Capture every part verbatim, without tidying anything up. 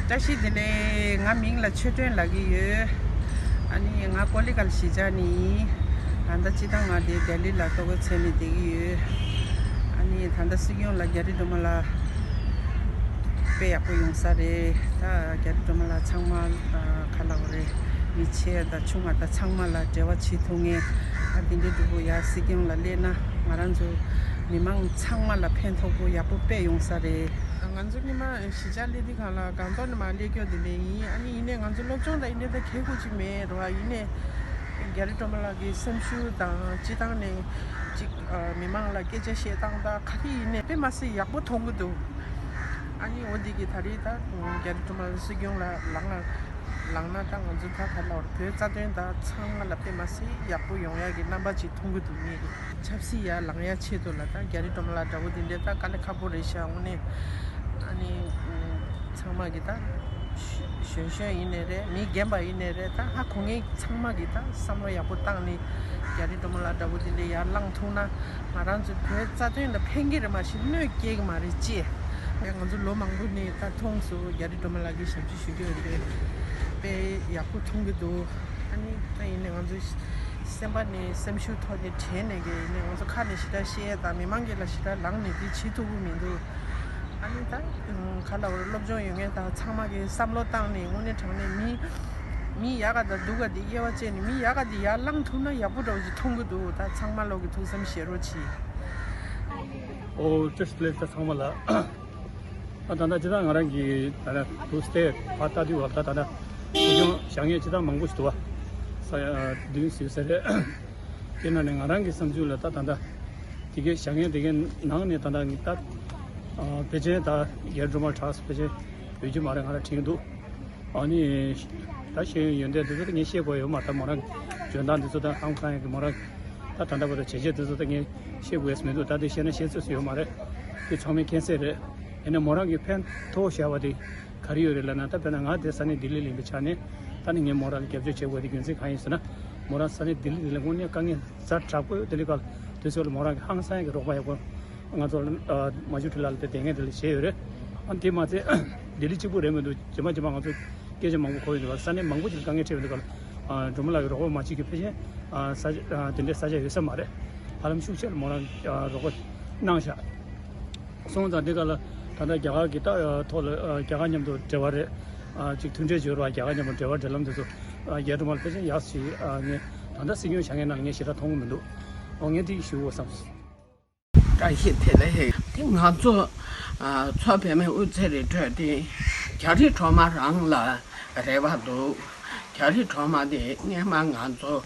བཀྲ་ཤིས་བདེ་ལེགས། ང་མིང་ལ་ཆོས་སྒྲོན་ལབ་ཀྱི་ཡོད། ཨ་ནི་ང་ཀོ་ལི་གྷལ་གཞིས་ཆགས་ནས་ཡིན། ད་ལྟ་སྤྱིར་བཏང་ང་དེ་ལྡི་ལི་ལ་ལྟོ་གོས་འཚོལ་ནས་བསྡད་ཀྱི་ཡོད། ཨ་ནི་ད་ལྟ་སྲིད་སྐྱོང་ལ་རྒྱ་རི་སྒྲོལ་མ་ལགས་དཔེ་ཡག་པོ་ཡོང་ས་རེད། ད་རྒྱ་རི་སྒྲོལ་མ་ལགས་ཚང་མ་ག་ལབ་དགོས་རེད། མི་ཆེ་དང་ཆུང་བ་དང་ཚང་མ་ལ་འབྲེལ་བ་བྱེད་ཐུབ་མཁན། ཨ་དེ་འདྲའི་འདུག་པོ། ཡ་སྲིད་སྐྱོང་ལ་སླེབས་ན་ང་རང་ཚོ་མི་མང་ཚང་མ་ལ་ཕན་ཐོགས་པོ་ཡག་པོ་དཔེ་ཡོང་ས་རེད། ང་ཚོ་སྔོན་མ་གཞིས་ཆགས་སླེབས་དུས་སྒང་ལ་སྒང་ཏོག་ནས་མར་སླེབས་ཀྱོག་དེ་འདྲ་ཡིན། ཨ་ནི་ཡིན་ནའི་ང་ཚོ་སློབ་སྦྱོང་དང་ཡིན་ནའི་ད་གལ་ཁུར་ཅིག་མེད་རེད་བ། ཡིན་ནའི་རྒྱ་རི་སྒྲོལ་མ་ལགས་ཀྱི་སེམས་ཤུགས་དང་སྤྱིར་བཏང་ནས་ཅིག་མི་མང་ལ་སྐད་ཆ་བཤད་སྟངས་དང་ག་རེ་ཡིན་ནའི་དཔེ་མ་སྲིད་ཡག་པོ་མཐོང་གི་འདུག་ཨ་ནི་འོ་འདི་གི་ད་རེས་ད་རྒྱ་རི་སྒྲོལ་མ་ལགས་སྲིད་སྐྱོང་ལ་ལངས་ལངས་ན་ད་ང་ཚོ་ད་ག་ལབ་དགོས་རེད། བོད་རྩ་དོན་དང་ཚང་མ་ལ་དཔེ་མ་སྲིད་ཡག་པོ་ཡོང་ཡག་གི་རྣམ་པ་ཅིག་མཐོང་གི་འདུག་ངེད་ཀྱི། ཆབ་སྲིད་ཡར་ལངས་ཡ་ཆེད་དུ་ལ་ད་རྒྱ་རི་སྒྲོལ་མ་ལགས་འདྲ་པོ་དེ་འདྲས་ད་དཀའ་ལས་ཁག་པོ་རེད་ཤག་དངོས་གནས། ཨ་ནི་ཚང་མ་གི་ད་གཞོན་གཞོན་ཡིན་ནའི་རེད། མི་རྒན་པ་ཡིན་ནའི་རེད། ད་ཧ་གོ་མཁན་ཚང་མ་གི་ད་བསམ་བློ་ཡག་པོ་བཏང་ནས་རྒྱ་རི་སྒྲོལ་མ་ལགས་འདྲ་པོ་དེ་འདྲས་ཡར་ལངས་ཐུབ་ན་ང་རང་ཚོའི་བོད་རྩ་དོན་ལ་ཕན་གྱི་རེད་མ་གཞི་གནོད་སྐྱེལ་གྱི་མ་རེད་ཅེས། ང་ཚོ་ལོ་མང་པོ་ནས་ད་མཐོང་སོང་། རྒྱ་རི་སྒྲོལ་མ་ལགས་ཀྱིས་ཞབས་ཕྱི་ཞུ་གི་ཡོད་རེད། དཔེ་ཡག་པོ་མཐོང་གི་འདུག་ཨ་ནི་ད་ཡིན་ནའི་ང་ཚོ་སེམས་པ་ནས་སེམས་ཤུགས་ཐོག་ནས་དྲན་ནས་གི་ཡིན་ནའི་ང་ཚོ་ཁ་ནས་ཞེ་དྲག་བཤད་དང་མི་མང་གི་ལ་ཞེ་དྲག་ལངས་ནས་དེ་བྱེད་ཐུབ་ཀྱི་མི་འདུག་ཨ་ནི་ད་ག་ལབ་དགོས་རེད། སློབ་སྦྱོང་ཡོད་མཁན་དང་ཚང་མ་གི་བསམ་བློ་བཏང་ནས་དངོས་གནས་དྲང་གནས་མི་མི་ཡག་ག་དང་སྡུག་ག་དེ་དབྱེ་བ་བཅད་ནས་མི་ཡག་ག་དེ་ཡར་ལངས་ཐུབ་ན་ཡག་པོ་འདྲ་བོ་ཞིག་མཐོང་གི་འདུག་ད་ཚང་མ་ལོག་གི་ཐུགས་བསམ་བཞེས་རོགས་གྱིས། ཨོ་བཀྲ་ཤིས་བདེ་ལེགས། ད་ཚང་མ་ལ། ཨ་ད་ལྟ་སྤྱིར་བཏང་ང་རང་གི་ད་ལྟ་དུ་སྟེ་ཕར་ལྟ་དུས་བབ་ད་ད་ལྟ་སྲིད་སྐྱོང་བཞེངས་མཁན་སྤྱིར་བཏང་མང་པོ་ཞིག་འདུག་བ། ས་ཡ་བདུན་ཟིན་ས་རེད། དེ་ནང་ནས་ང་རང་གི་བསམ་ཚུལ་ལ་ད་ད་ལྟ་དེ་གའི་བཞེངས་མཁན་དེ་གའི་ནང་ནས་ད་ལྟ་ངི་ད་ཕལ་ཆེར་ད་རྒྱ་རི་སྒྲོལ་མ་གྲགས་ཕལ་ཆེར་ཡོད་ཀྱི་མ་རེད། ང་རང་དྲན་གྱི་འདུག་ཨ་ནི་ད་ཤེས་ཡོན་ཡོན་ཏན་འདི་ཚོ་ད་ངས་བཤད་དགོས་ཡོད་མ་རེད། ད་མོ་རང་འཇོན་ཐང་འདི་ཚོ་ད་ཧང་སང་ཡག་གི་མོ་རང་ད་ད་ལྟ་བར་དུ་བྱས་རྗེས་འདི་ཚོ་ད་ངས་བཤད་དགོས་ཡས་མི་འདུག་ད་དེ་བཤད་ན་བཤད་ཚོད་ཡོད་མ་རེད། དེ་ཚང་མས་མཁྱེན་གསལ་རེད། ཡིན་ན་མོ་རང་གི་ཕན་ཐོགས་བཞག་པ་དེ་ག་རེ་ཡོད་རེད་ལབ་ན། ད་དཔེར་ན་ང་དེ་ས་གནས་ལྡི་ལི་ལ་ཡིན་པའི་ཆ་ནས་ད་ནི་ངས་མོ་རང་ལ་རྒྱབ་སྐྱོར་བྱེད་དགོས་དེ་རྒྱུ་མཚན་གང་ཡིན་ཟེར་ན། མོ་རང་ས་གནས་ལྡི་ལི་ལ་དངོས་གནས་དཀའ་ངལ་ཛ་དྲག་པོ་ཡོད། ལྡི་ལི་ག་ལ་དུས་ཚོད་ལ་མོ་རང་གི་ཧང་སང་ཡག་གི་རོགས་པ་ཡག་པོ། ང་ཚོ་ཨ་མ་ཇུ་ཁྲི་ལ་ལ་དེ་དེ་ངས་དེ་ལ་བྱས་ཡོད་རེད། ཨ་དེ་མ་ཚད་ལྡི་ལི་གཅིག་པུ་རེད་མི་འདུག་རྗེས་མ་རྗེས་མ་ང་ཚོ་སྐད་ཆ་མང་པོ་གོ་ཡོང་དུས་ས་གནས་མང་པོ་ཅིག་ལ་དཀའ་ངལ་འཕྲད་ཡོང་དུས་སྒང་ལ་ཨ་སྒྲོལ་མ་ལགས་ཀྱིས་རོགས་པ་མ་བྱེད་ཀྱི་ཕལ་ཆེར་ཨ་ས་ཆ་ཨ་དེ་འདྲའི་ས་ཆ་ཡོད་ས་མ་རེད། ཧ་ལམ་ཤུགས་ཆེ་ལ་མོ་རང་ཨ་རོགས་པ་གནང་ཤག་སོང་ཙང་འདི་ག་ལ་ད་ལྟ་རྒྱ་གར་གྱི་ད་ཐོག་ལ་ཨ་རྒྱ་གར་མཉམ་དུ་འབྲེལ་བ་རེད། ཨ་ཅིག་མཐུན་འབྲེལ་བྱོས་རོགས། རྒྱ་གར་མཉམ་དུ་འབྲེལ་བ་འབྲེལ་ལམ་དེ་ཚོ་ཨ་རྒྱ་སྒྲོལ་མ་ལགས་ཕལ་ཆེར་ཡག་ཞིག་ཨ་ངས་ད་ལྟ་སྲིད་སྐྱོང་བཞེངས་མཁན་ནང་ངས་ཞེ་དྲག་མཐོང་གི་མི་འདུག་ཨོ་ངས་འདི་ཞུ་དགོས་བསམ། བཀྲ་ཤིས་བདེ་ལེགས། དེ་ང་ཚོ་ཨ་མཚོ་པདྨའི་དབུ་རྩེ་རི་ཁྲོད་དེ་རྒྱ་རི་གྲོ་མ་རང་ལ་རེ་བ་འདུག་རྒྱ་རི་གྲོ་མ་དེ་སྔས་མ་ང་ཚོ་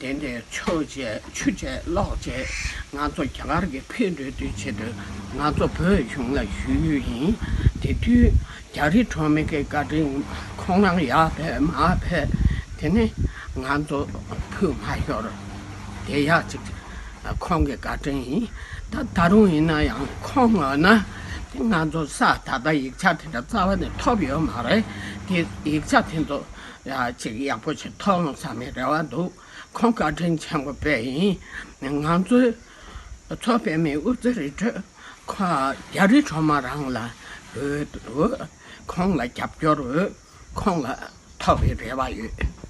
འདི་འདྲའི་ཆུ་བཅད་ཆུ་བཅད་གློག་བཅད་ང་ཚོ་རྒྱ་གར་གྱི་ཕེབས་འགྲོ་དུས་ཆེད་དུ་ང་ཚོ་བོད་གཞུང་ལ་ཞུས་ཡོད་ཡིན། དེ་དུས་རྒྱ་རི་གྲོ་མ་གི་བཀའ་དྲིན་ཁོང་རང་ཡར་ཕེབས་མར་ཕེབས་དེ་ནས་ང་ཚོ་ཕུད་མ་ཤོར། དེ་ཡག་ཅིག་ཁོང་གི་བཀའ་དྲིན་ཡིན། ད་ད་རུང་ཡིན་ན་ཡང་ཁོང་ངོ་ན་དེ་ང་ཚོ་ས་ད་ལྟ་ཡིག་ཆ་དེ་འདྲ་རྩ་བ་ནས་ཐོབ་ཡོད་མ་རེད། དེ་ཡིག་ཆ་དེ་ཚོ་ཡ་ཅིག་ཡག་པོ་ཞིག་ཐོབ་ཡོང་བསམ་པའི་རེ་བ་འདུག་ཁོང་བཀའ་དྲིན་ཆེན་པོ་དཔེ་ཡིན། ང་ཚོའི་མཚོ་པདྨའི་དབུ་རྩེ་རི་ཁྲོད་ཁོ་རྒྱ་རི་གྲོ་མ་རང་ལ་འོས་འདུག་ཁོང་ལ་རྒྱབ་སྐྱོར་འོས་ཁོང་ལ་ཐོབ་པའི་རེ་བ་ཡོད།